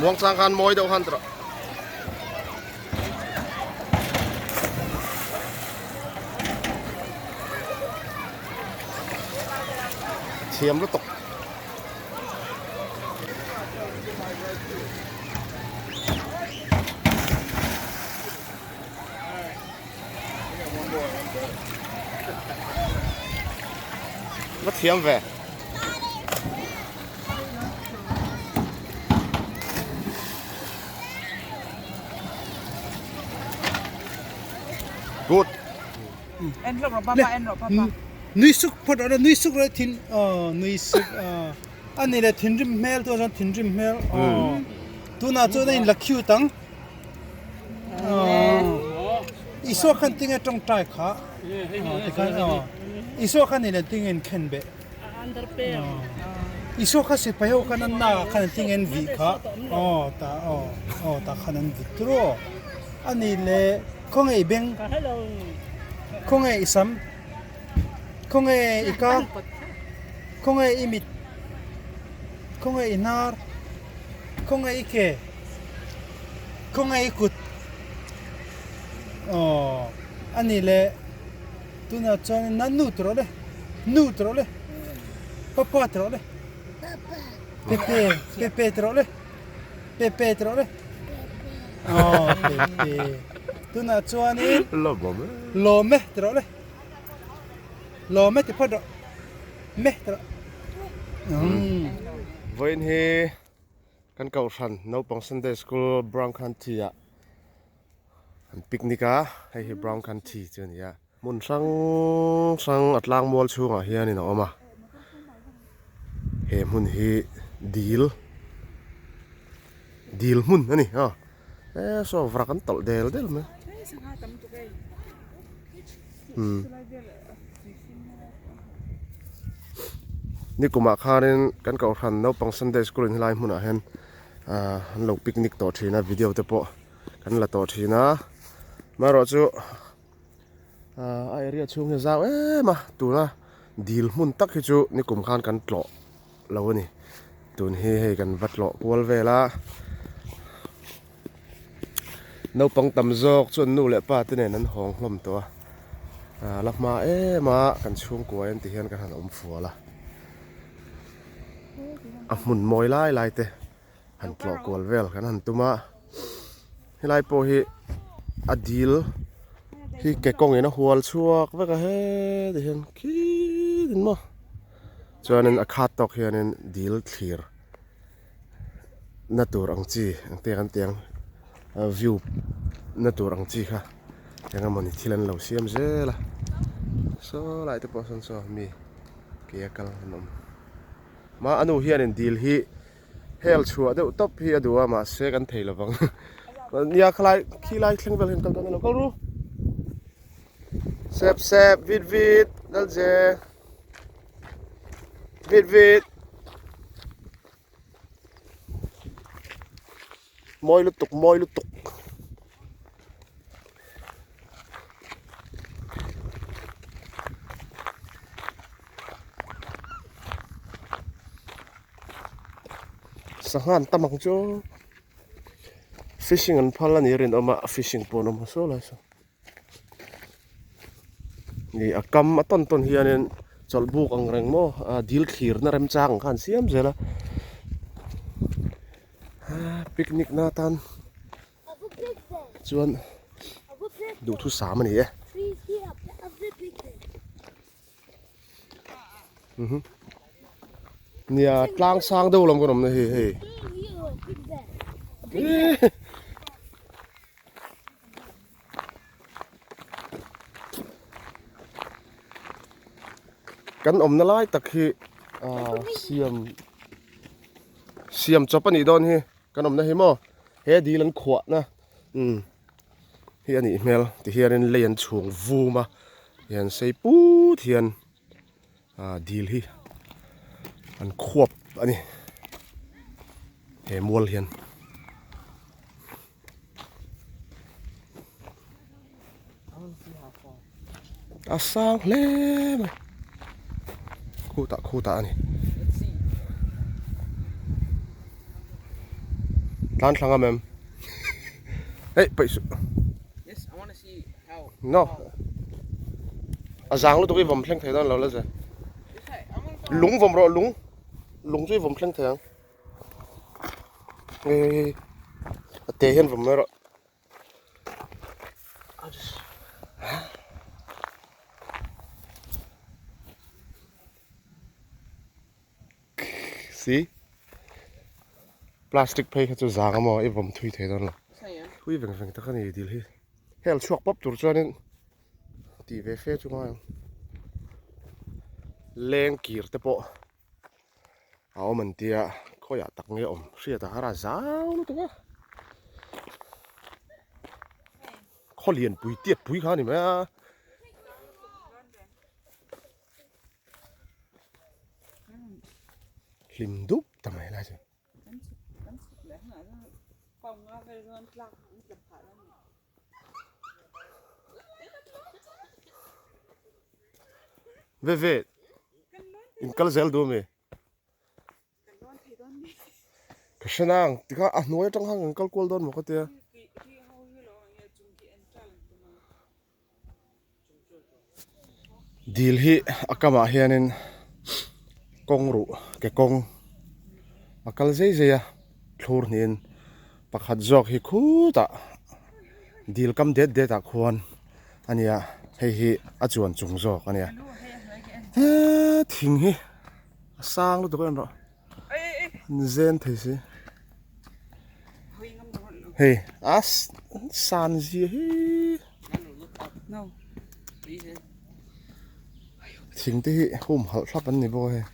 Muangchang khan mawi deuh khan tawh. Thiam lutuk. Va thiam ve. Good. En hlawk rawh papa en rawh papa. Nui suk phawt rawh nui suk rawh thin aw nui suk aw ani le thinrim hmel tu chuan thinrim hmel aw tunah chuan a in la cute ang aw Isua khan tinge tawngtai kha aw tikhan aw Isua khan in tinge in khen beh Isua kha sipai ho khan an nak ah khan an tinge an vih kha aw ta aw aw tah khan an vit tur aw ani le khawnge i beng khawnge i sam khawnge i ka khawnge i mit khawnge i hnar khawnge i ke khawnge i kut aw ani le. Tunah chuan na nu ti rawh le, nu ti rawh le, papa ti rawh le, pepe, pepe ti rawh le, pepe ti rawh le, aw pepe. Tunah chuanin lawm e ti rawh le, lawm e ti phawt rawh, me ti rawh. Vawiin hi kan kohhran naupang Sunday School Brown County ah An picnic a, hei hi brown country chu a ni a. Hmun hrang hrang a tlang mual chhungah hianin a awm a, he hmun hi dil dil hmun a ni a, e saw vrak an tawlh del del mai. Umm nikumah khanin kan kohhran naupang sunday school in helai hmunah hian ah an lo picnic tawh thin a video te pawh. Kan la tawh thin a, amaherawhchu a area chhung hi a zau em a, tuna dil hmun tak hi chu nikum khan kan tlawh lo a ni, tun hi hei kan va tlawh kual vel a, naupang tam zawk chuan nu leh pa te nen an hawng hlawm tawh a, la hma em a kan chhungkua en ti hian kan han awm fual a, a hmun mawi lai lai te. Han tlawh kual vel kan han tum a helai pawh hi a dil hi ke kawngin a hual chhuak vek a heti hian khitin maw chuanin a khat tawk hianin dil thlir na tur ang chi ang te kan tih ang view na tur ang chi kha eng emawni thil an lo siam zel a saw lai te pawh sawn saw mi ke a kal an awm mah a nu hianin dil hi. Hel chhuah deuh tawp hi a duh a mahse kan thei lo vang nia khalai khi lai thleng vel hian kal dawn a lo kal ru sep sep vit vit lal je vit vit mawi lutuk mawi lutuk. Sangha an tam ang chu fishing an phal a ni rinawm a fishing pawh an awm saw lai saw ni a kam a tawn tawn hianin chawlh buk ang reng maw a dil thlir na remchang ang kha an siam zel a picnic na atan chuan duhthusam a ni e. Nia tlang sang deuh lam kan awm na hi hei. Kan awmna lai tak hi siam siam chawp a nih dawn hi kan awmna hi maw he dil an khuah na umm. Hi a nih hmel ti hianin lei an chhung vum a hian sei put hian ah dil hi an khuap a ni he mual hian. A sang hle mai khutah khutah a ni. Tlan thla ngam em? Hey, paih suh. No. A zang lutuk i vawm thleng thei dawn lo la ze. Lung vawm rawh lung. Lung chu i vawm thleng thei ang. Hei hei hei. A te hian vawm mai rawh. Si plastic phei kha chu zang amaw i vawm thui thei dawn lo thui veng veng tak a ni dil hi hel chhuak pawp tur chuanin tih ve fe chu ngai ang leng kir te pawh a awm an tia khawiah tak nge awm hriat a har a zau lutuk a khaw lian pui tiat pui kha a ni mai a. Hlim dup ta mai lai chu. Ve ve in kal zel duh ami? Ka hre nang tikha a hnuai atang khan kan kal kual dawn maw ka tia. Dil hi a kamah hianin kawng ruh ke kawng a kal zei zei a thlur hnihin pakhat zawk hi khutah dil kam det det ah khuan a nia hei hi a chuan chung zawk a nia heee thing hi a sang lutuk em rawh an zen thei si hei a san zia hi thing te hi hum halh thlap an ni bawk a hei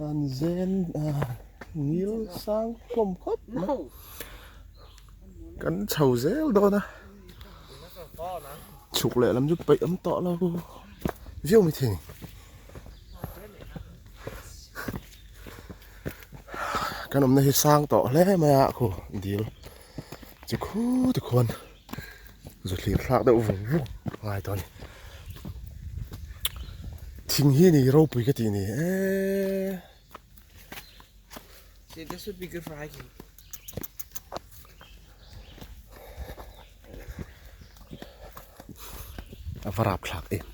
an zen a ngil sang hlawm khawp mai kan chho zel dawn a chhuk leh lam chu peih awm tawh lo viau mai thei a ni. Kan awmna hi sang tawh hle mai a khu dil chi khu ti khuan zu thlir thlak deuh vung vung a ngai tawh a ni. Thing hi ni ropui ka tih ni eee. This would be good for hiking. A va rap thlak em.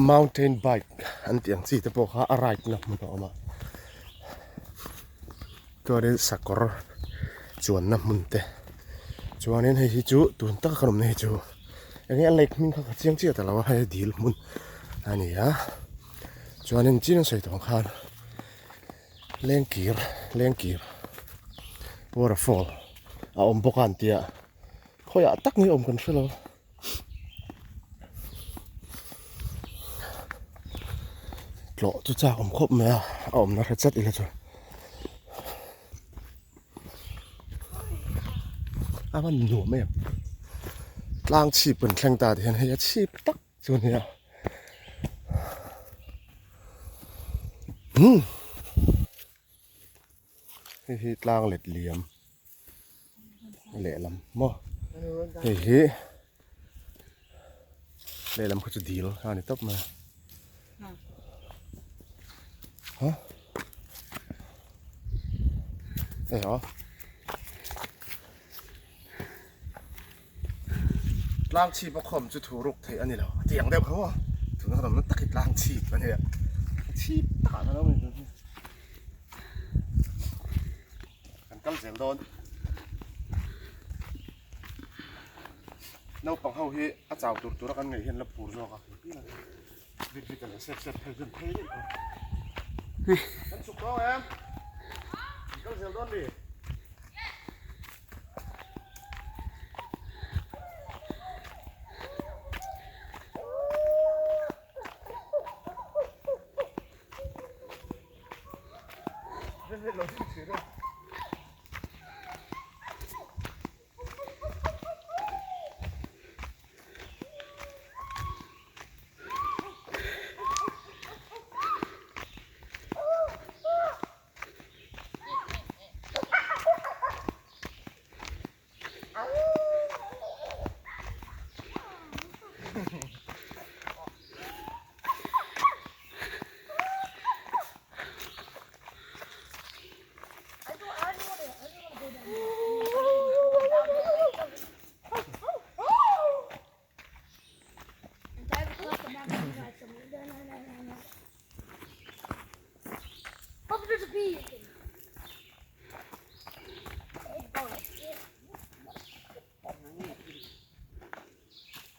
Mountain bike an tih ang chi te pawh kha a ride na hmun a awm a chuanin sakawr chuanna hmun te chuanin hei hi chu tun taka kan awmna hi chu enge a lake hming kha ka chiang chiah ta lo a hei dil hmun a ni a chuanin chin an sawi tawh ang khan Lengkir lengkir waterfall a awm bawk a an tia khawiah tak nge awm kan hre lo tlawh chu chak awm khawp mai a a awmna hre chat ila chu a van nuam em tlang chhip kan thleng ta ti hian hei a chhip tak Chu nia umm hei hi tlang let liam lehlam maw hei hi lehlam kha chu dil a ni tawp mai a ha hei aw. Tlang chhip a khawm chu thu ruk theih a ni lo a tiang deuh kha maw tuna ka dawmna tak hi tlang chhip a nia chhip takah khan a awm a ni kan kal zel dawn naupang ho hi a chau tur tura kan ngaih hian la phur zawk a vit vit a leh sep sep phei hian phei daih kan chhuk tawng em kan kal zel dawn mi.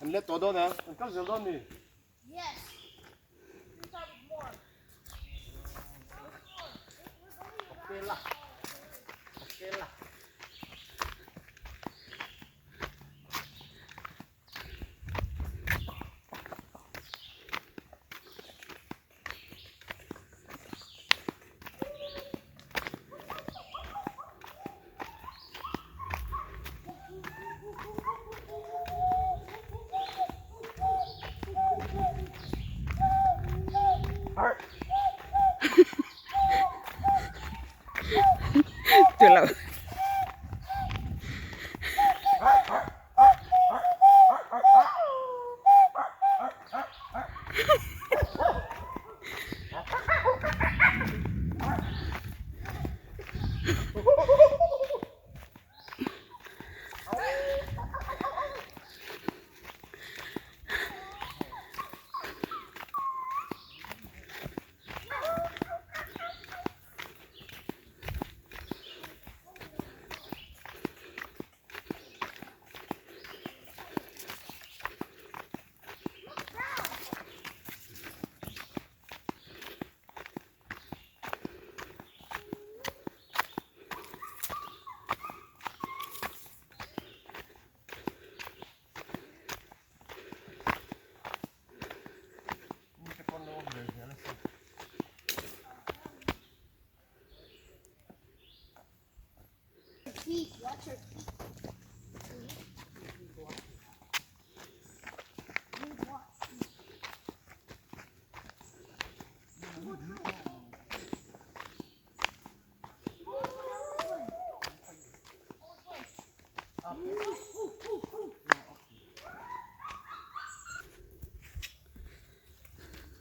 An let tawh dawn a, an kal zel dawn ni.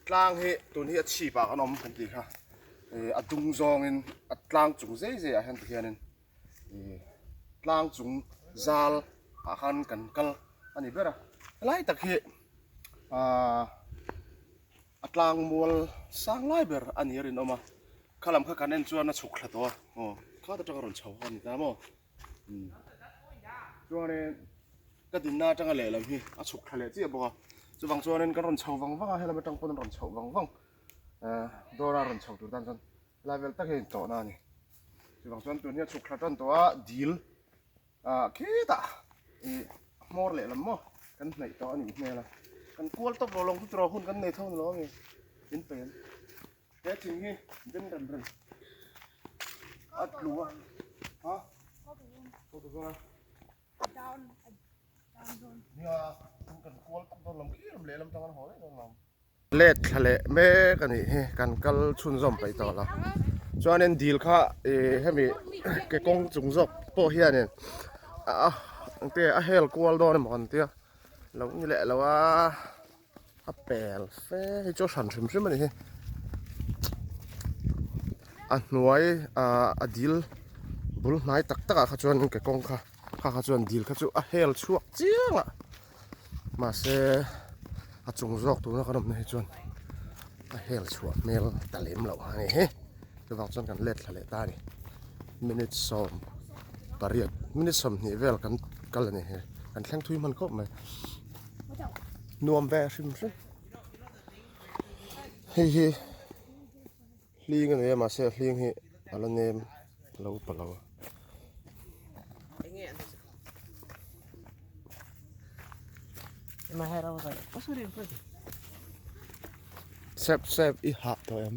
Tlang hi tun hi a chhip ah kan awm kan tih kha ih a dung zawngin a tlang chung zai zai ah hian ti hianin ih tlang chung zal ah khan kan kal a ni ber a helai tak hi ahh a tlang mual sang lai ber a ni a rinawm a kha lam kha kan en chuan a chhuk thla tawh a aw khat atanga rawn chho kha a ni ta maw chuanin ka dinna atanga lehlam hi a chhuk thla leh chiah bawk a chuvang chuanin kan rawn chho vang vang a helam atang pawn an rawn chhoh vang vang ehh dawra rawn chho tur tan chuan helai vel tak hi a intawhna a ni chuvang chuan tun hi a chhuk thla tan tawh a dil ah khitah ih hmawr lehlam maw kan hnaih tawh a nih hmel a kan kual tawp lo lawng chu tiraw hun kan nei tho ni lo ami in pen. He thing hi den rem rem a tlu a ha nia kan kual tak dawn lam khi lam lehlam tang an haw daih dawn lam. Let thla leh mek a nih hi kan kal chhunzawm paih tawh lo chuanin dil kha ih hemi ke kawng chung zawk pawh hianin a engte a hel kual dawn emaw kan tia lo ni leh lo a. A pel fe hi chu a hran hrim hrim a ni hi a hnuai ah a dil bul hnai tak tak ah kha chuan ke kawng kha kha kha chuan dil kha chu a hel chhuak chiang a mahse a chung zawk tuna kan awmna hi chuan a hel chhuah hmel ta lem loh a ni hi chuvang chuan kan let thla leh ta a ni minute 18 minute 20 vel kan kal a ni hi kan thleng thui hman khawp mai. Nuam ve hrim hrim hei hi hling a ni a mahse hling hi a la nem a la upa lo a. Sep sep i hah tawh em?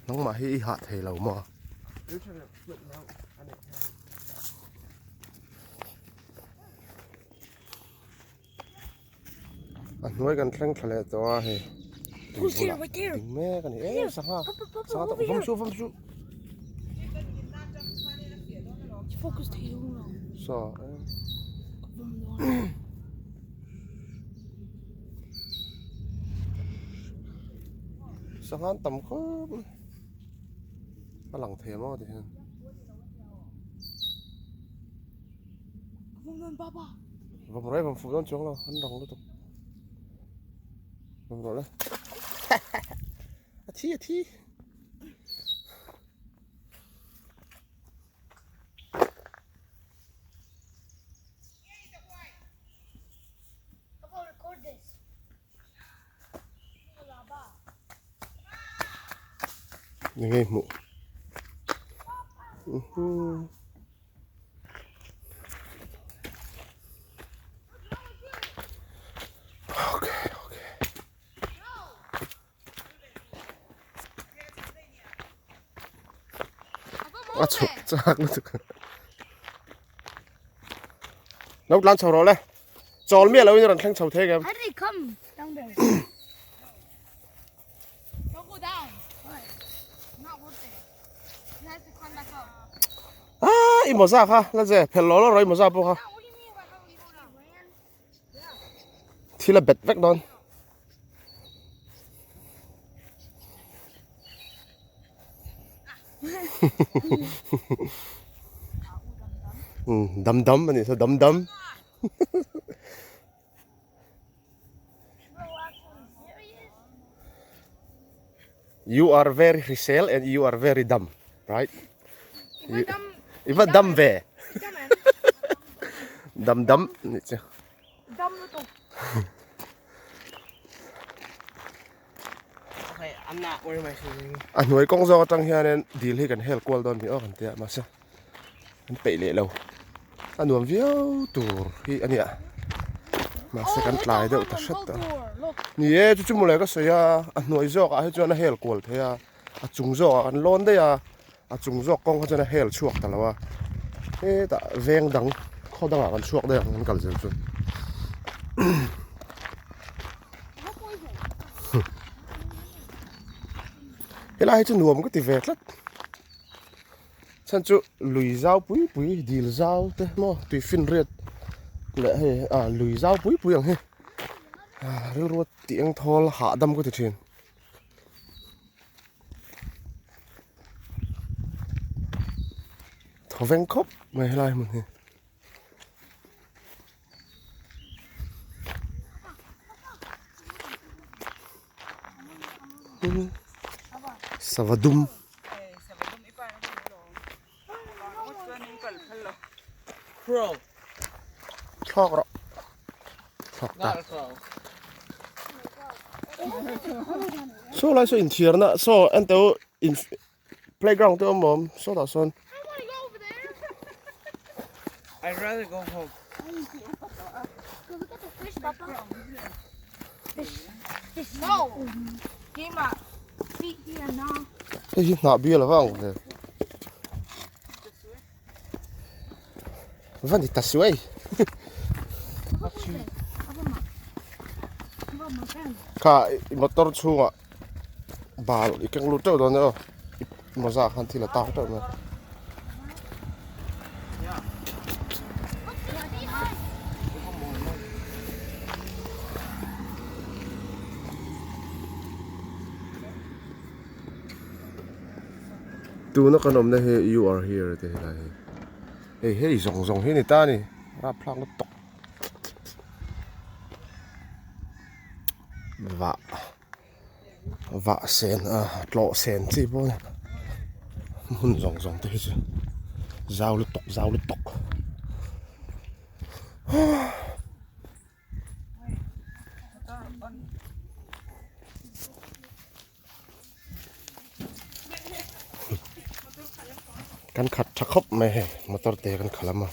Nangmah hi i hah thei lo maw? A hnuai kan thleng thla leh tawh a hei tui bulah ding mek a ni e sangha sangha tak vawm suh vawm suh saw sangha an tam khawp mai a lang thei maw ti hian. Vawm rawh e vawm fuh dawn chuang lo an rang lutuk vawm rawh le a thi a thi. Ni ngei hmuh. Okay, okay. A chhuk chak lutuk. Lo tlan chho rawh le. Chawl miah lo in rawn thleng chho thei em. How did he come down there? Don't go down. Not worth it. He has to climb back up. Ah, i mawza kha la ze phel lo lo rawh i mawza pawh kha. What do you mean by how we go down? Thil a bet vek dawn. Dam dam a nih saw dam dam. You are very hrisel and you are very dumb, right? I va dam ve. Dam dam nih chu. Dam lutuk. Okay, I'm not wearing my shoes anymore. A hnuai kawng zawk atang hianin dil hi kan hel kual dawn ni aw kan tia mahse an peih leh lo. A nuam viau tur hi a nia. Mahse kan tlai deuh ta hret a. Ni e chu chu mawle ka sawi a, a hnuai zawkah hi chuan a hel kual thei a, a chung zawkah kan lawn daih a, a chung zawk kawng kha chuan a hel chhuak ta lo a. Hetah veng dang khaw dangah kan chhuak daih ang kan kal zel chuan. Helai hi chu nuam ka ti ve tlat. Chhan chu lui zau pui pui dil zau te maw tui finriat leh hei ah lui zau pui pui ang hi ah rilru tih eng thawl hahdam ka ti thin. Thawveng khawp mai helai hmun hi. Sava dum. Crow. Thlawk rawh. Thlawk ta. Saw lai saw inthiarna saw enteu in playground te awm awm sawtah sawn. I'd rather go home. Look at the fish, Papa. Fish. Fish. No. Keimah. Feet here now. Hei hi hnah bial ava ang ve. Va ni ta suai. Kha i motor chhungah bal i keng lut teuh dawn e aw i mawza khan thil a tang teuh mai. Tuna kan awmna hi you are here te helai hi hei hei zawng zawng hi a ni ta a ni rapthlak lutuk vah vah sen a tlawh sen chi pawh a ni hmun zawng zawng te hi chu zau lutuk zau lutuk. Kan khat tha khawp mai hei motor te kan khalh a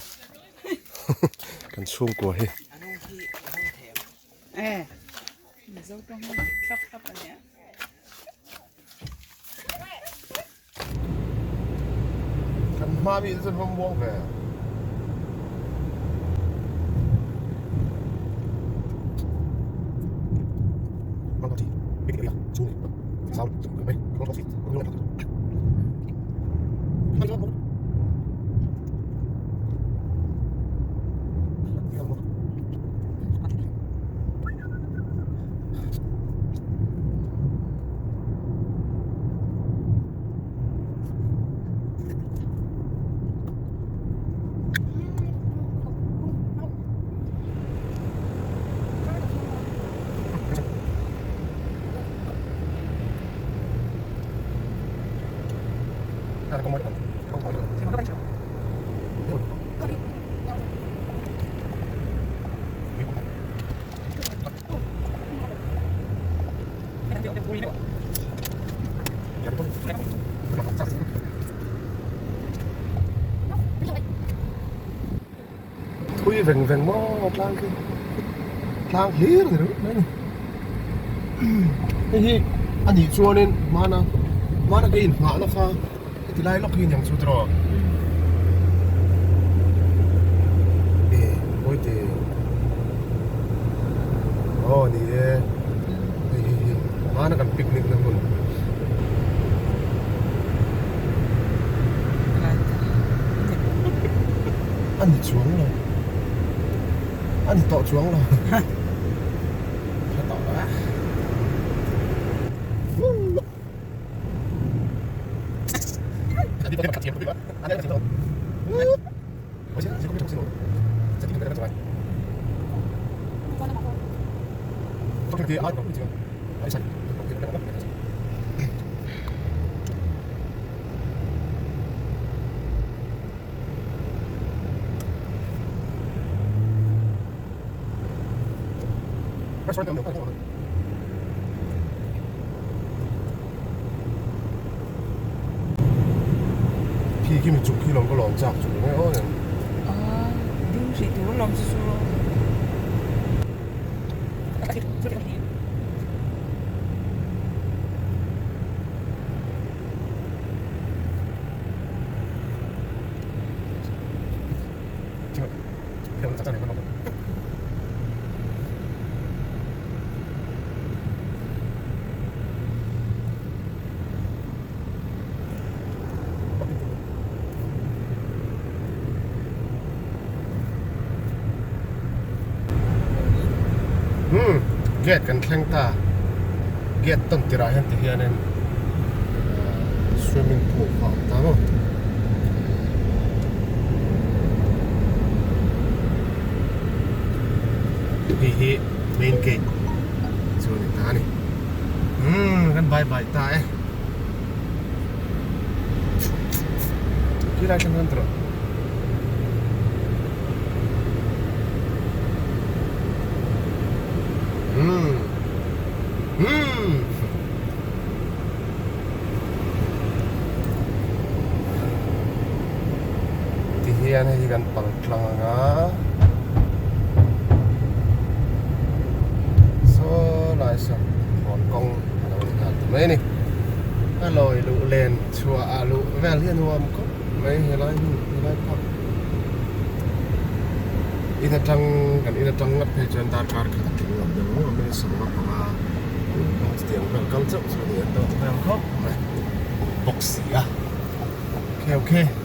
kan chhungkua hi. Kan hma mi te chuan va muang ve. Thui veng veng maw tlang khi tlang hlir ni ringawt mai a ni hei hi a nih chuanin hmana hmana ka inhnahna kha heti lai lawk hi aniang chu tiraw e mawite aw ni e hei hei hi hmana kan picnic na hmun. A ni chuang lo a ni tawh chuang lo tha tawh lo a Khi khi mi chuk khi lawm ka lawm chak chu nge aw nen. Ah, ding hrih tur lawm chu chu. Hmm gate kan thleng ta gate tawn tirah hian ti hianin swimming pool kha a awm ta maw. Hei hi main gate chu a ni ta a ni umm kan bye bye ta e khilai thleng khan tawrh umm umm. Ti hian hei hi kan pal tlang ang a saw lai saw hawn kawng a lo ni nghal ta mai a ni a lawi luh len chhuah ah luh vel hi a nuam khawp mai helai hmun helai park in atang kan in atang ngat phei chuan darkar khat a tling lo deuh ngawt a minute 15. Chutiang vel kal chauh chu a ni a tawk vel khawp mai bawk si a. Ok ok.